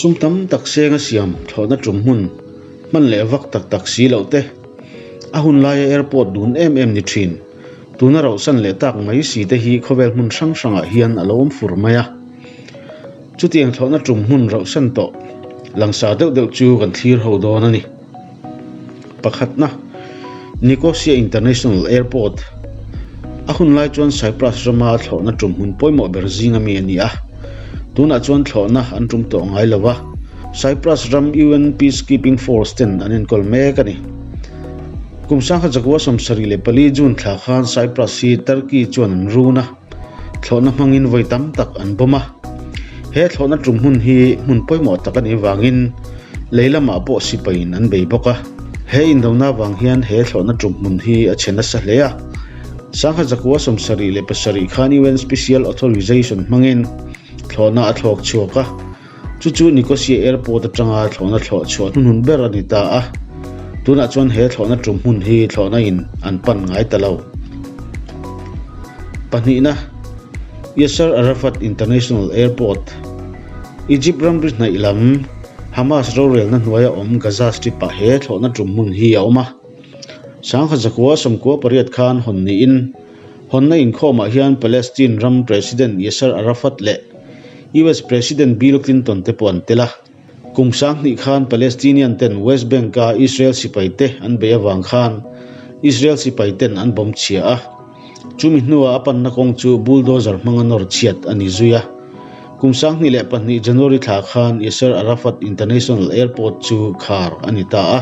Sum tam tak senga siam thlawhna tum hmun hman leh vak tak tak si loh te, a hun laia airport dun em em ni thin, tuna rauhsan leh tak mai si te hi khawvel hmun hrang hrangah hian a lo awm fur mai a. Chutiang thlawhna tum hmun rauhsan tawh langsar deuh deuh chu kan thlir ho dawn a ni. Pakhatna, Nicosia International Airport, A hun lai chuan Cyprus rama thlawhna tum hmun pawimawh ber zinga mi a ni a. Tunah chuan thlawhna an tum tawh ngai lo a, Cyprus ram UN Peacekeeping Force ten an enkawl mek a ni. Kum sangha zakua 74 June thla khan Cyprus hi Turkey chuan an run a, thlawhna hmangin vawi tam tak an bawm a. He thlawhna tum hmun hi hmun pawimawh tak a nih vangin lei lamah pawh sipaiin an bei bawk a. He indona vang hian he thlawhna tum hmun hi a chhe nasa hle a. Sangha zakua 77 khan UN Special Authorization hmangin thlawhna a thlawk chhuak a. Chu chu Nicosia Airport atanga thlawhna thlawh chhuah hnuhnun ber a ni ta a, tunah chuan he thlawhna tum hmun hi thlawhna in an pan ngai ta lo. Pahnihna, Yasser Arafat International Airport, Egypt ramri hnaih lam Hamas rorelna hnuaia awm Gaza Strip-ah he thlawhna tum hmun hi a awm a. Sangha zakua 98 khan hawn niin Hawnna inkhawmah hian Palestine ram President Yasser Arafat leh US President Bill Clinton te pawh an tel a. Kum 2000 khan Palestinian ten West Bank-a Israel sipai te an bei avang khan Israel sipai ten an bawm chhia a. Chumi hnuah a panna kawng chu bulldozer hmanga nawr chhiat a ni zui a. Kum 2002 January thla khan Yasser Arafat International Airport chu khar a ni ta a.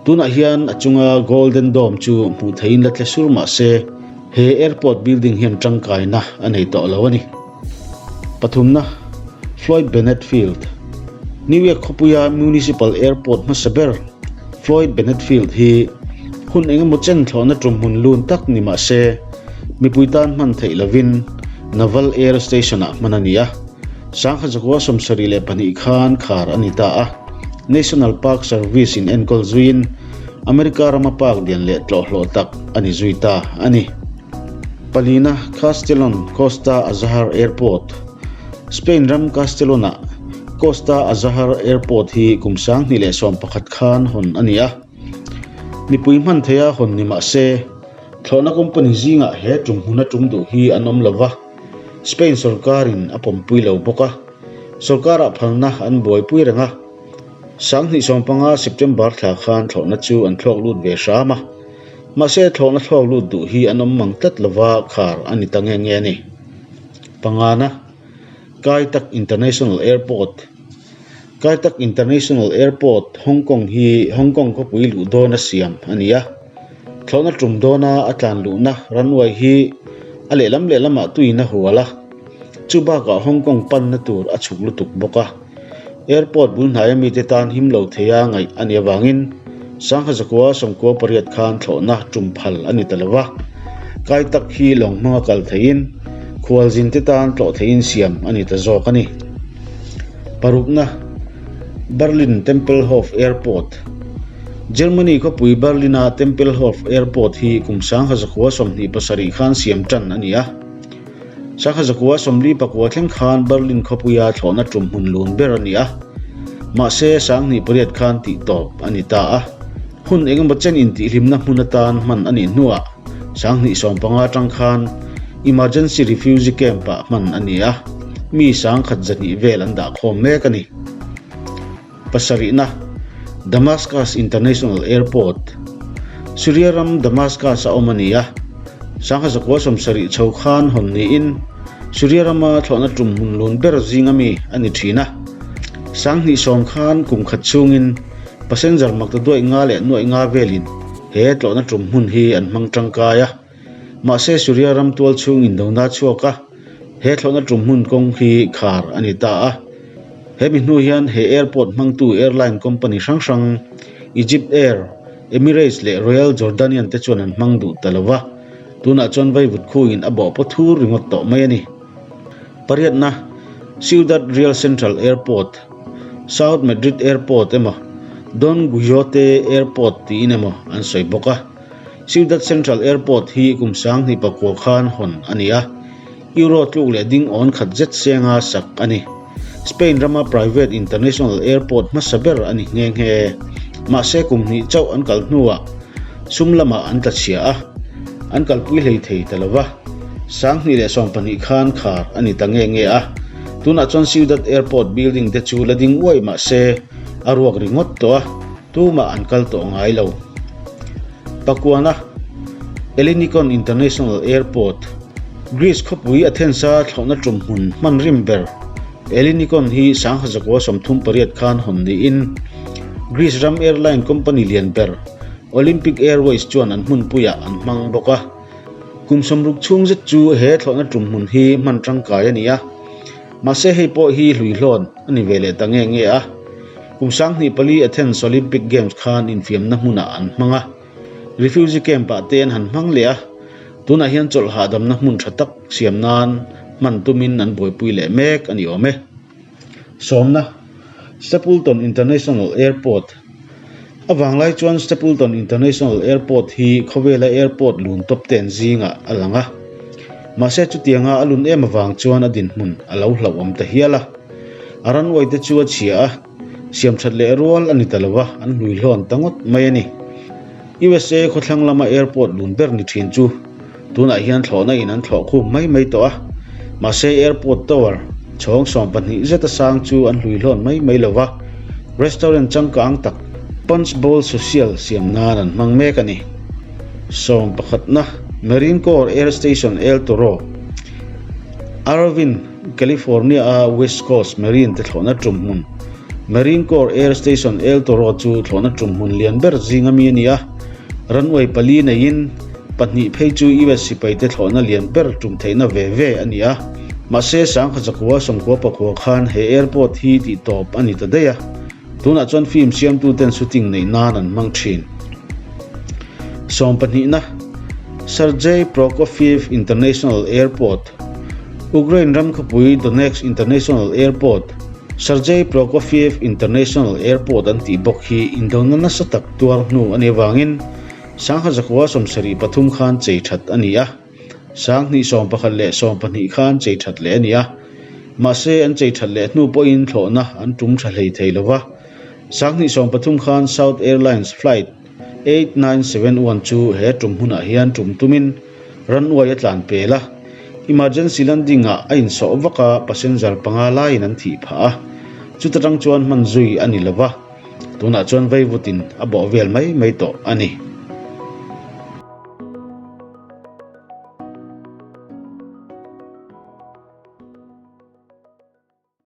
Tunah hian a chunga Golden Dome chu hmuh theihin la tle sur mah se, he airport building hian tangkaina a nei tawh lo a ni. Pathumna, Floyd Bennett Field, New York khawpuia municipal airport hmasa ber Floyd Bennett Field hi hun engemaw chen thlawhna tum hmun lun tak ni mah se, mipui tan hman theih lovin Naval Air Station-ah hman a ni a. Sangha zakua 72 khan khar a ni ta a. National Park Service in enkawl zuiin America rama park lian leh tlawhhlawh tak a ni zui ta a ni. Palina, Castellon, Costa Azahar Airport, Spain ram Castellon-ah Costa Azahar Airport hi kum 2011 khan hawn a ni a. Mipui hman theia hawn ni mah se, thlawhna company zingah he tum hmuna tum duh hi an awm lo va, Spain sorkarin a pawmpui lo bawk a. Sorkarah phalna an buaipui reng a, 2015 September thla khan thlawhna chu an thlawk lut ve hram a, mahse thlawhna thlawk lut duh hi an awm mang tlat lova khar a ni ta nge nge a ni. Pangana, Kai Tak International Airport Kai Tak International Airport, Hong Kong hi Hong Kong khawpui luh dawna siam a ni a, thlawhna tum dawna a tlan luhna runway hi a lehlam lehlamah tuin a hual a, Chu bakah Hong Kong panna tur a chhuk lutuk bawk a, airport bul hnaia mite tan him lo theia ngaih a nih avangin Sangha zakua 98 khan thlawhna tum phal a ni ta lo va, kai tak hi lawng hmanga kal theiin khualzinte tan tlawh theihin siam a ni ta zawk a ni. Parukna, Berlin Tempelhof Airport, Germany khawpui Berlin-a Tempelhof Airport hi kum Sangha zakua 27 khan siam tan a ni a. Sangha zakua 49 thleng khan Berlin khawpuia thlawhna tum hmun lun ber a ni a, mahse 2008 khan tih tawp a ni ta a. Hun engemaw chen intihhlimna hmun atan hman a nih hnuah 2015 atang khan Emergency Refugee Camp-ah hman a ni a, mi 1,200 vel an dah khawm mek a ni. Pasarihna, Damascus International Airport, Syria ram Damascus a awm a ni a, Sangha zakua 70 chho khan hawn niin Syria rama thlawhna tum hmun lun ber zinga mi a ni thin a. 2010 khan kum khat chhungin passenger makta duaih nga leh nuaih nga velin he tlawhna tum hmun hi an hmang tangkai a. Mahse Syria ram tual chhung indona chhuak a, he thlawhna tum hmun kawng hi khar a ni ta a. He mi hnu hian he airport hmangtu airline company hrang hrang Egypt Air, Emirates leh Royal Jordanian te chuan an hmang duh ta lo va, tunah chuan vaivut khuin a bawh paw thur ringawt tawh mai a ni. Pariatna, Ciudad Real Central Airport, South Madrid Airport emaw Don Quixote Airport tiin emaw an sawi bawk a. Ciudad Central Airport hi kum 2009 khan hawn a ni a. Euro tluk leh ding awn khat zet senga sak a ni. Spain rama private international airport hmasa ber a ni nghe nghe. Mahse kum hnih chauh an kal hnuah sum lamah an tla chhia a, an kalpui hlei thei ta lo va. 2012 khan khar a ni ta nge nge a, tunah chuan Ciudad Airport building te chu la ding uai mahse a ruak ringawt tawh a, tumah an kal tawh ngai lo. Pakuana, Ellinikon International Airport, Greece khawpui Athens-a thlawhna tum hmun hman rim ber Ellinikon hi Sanghazakua 38 khan hawn niin Greece ram airline company lian ber Olympic Airways chuan an hmunpuiah an hmang bawk a. Kum 60 chhung zet chu he thlawhna tum hmun hi hman tangkai a ni a, mahse hei pawh hi hluihlawn a ni ve leh ta nge nge a. Kum 2004 Athens Olympic Games khan infiamna hmunah an hmang a, refugee camp-ah te an han hmang leh a, tunah hian chawlh hahdamna hmun tha tak siam nan hman tumin an buaipui leh mek a ni awm e. Sawmna, Stapleton International Airport A vanglai chuan Stapleton International Airport hi khawvela airport lun tawp ten zingah a lang a, mahse chutianga a lun em avang chuan a dinhmun a lo hlauhawm ta hial a. A runway te chu a chhia a, siam that leh rual a ni ta lo va, an hlui hlawn ta ngawt mai a ni. USA khawthlang lama airport lun ber ni thin chu tunah hian thlawhna in an thlawh khum mai mai tawh a, mahse airport tower chhawng 12 zeta sang chu an hlui hlawn mai mai lo va, restaurant changkang tak Punch Bowl Social siam nan an hmang mek a ni. Sawm pakhatna, Marine Corps Air Station El Toro, Irvine, California-a West Coast Marine te thlawhna tum hmun, Marine Corps Air Station El Toro chu thlawhna tum hmun lian ber zinga mi a ni a. Runway pali neiin pahnih phei chu US sipaite thlawhna lian ber tum theihna ve ve a ni a. Mahse, Sangkhazakua 94 khan he airport hi tihtawp a ni ta daih a. Tunah chuan film siamtuten shooting neih nan an hmang thin. Sawmpahnihna, Sergei Prokofiev International Airport, Ukraine ram khawpui Donetsk International Airport, Sergei Prokofiev International Airport an tih bawk hi indona nasa tak tuar hnu a nih avangin 1973 khan chei that a ni a, 2011 leh 12 khan chei that leh a ni a. Mahse, an chei that leh hnu pawhin thlawhna an tum tha hlei thei lo va. 2013 khan South Airlines flight 8971 chu he tum hmunah hian tum tumin runway a tlan pel a, emergency landing ah a insawh vak a, passenger panga laiin an thih phah a, chuta tang chuan hman zui a ni lo va, tunah chuan veivutin a bawh vel mai mai tawh a ni.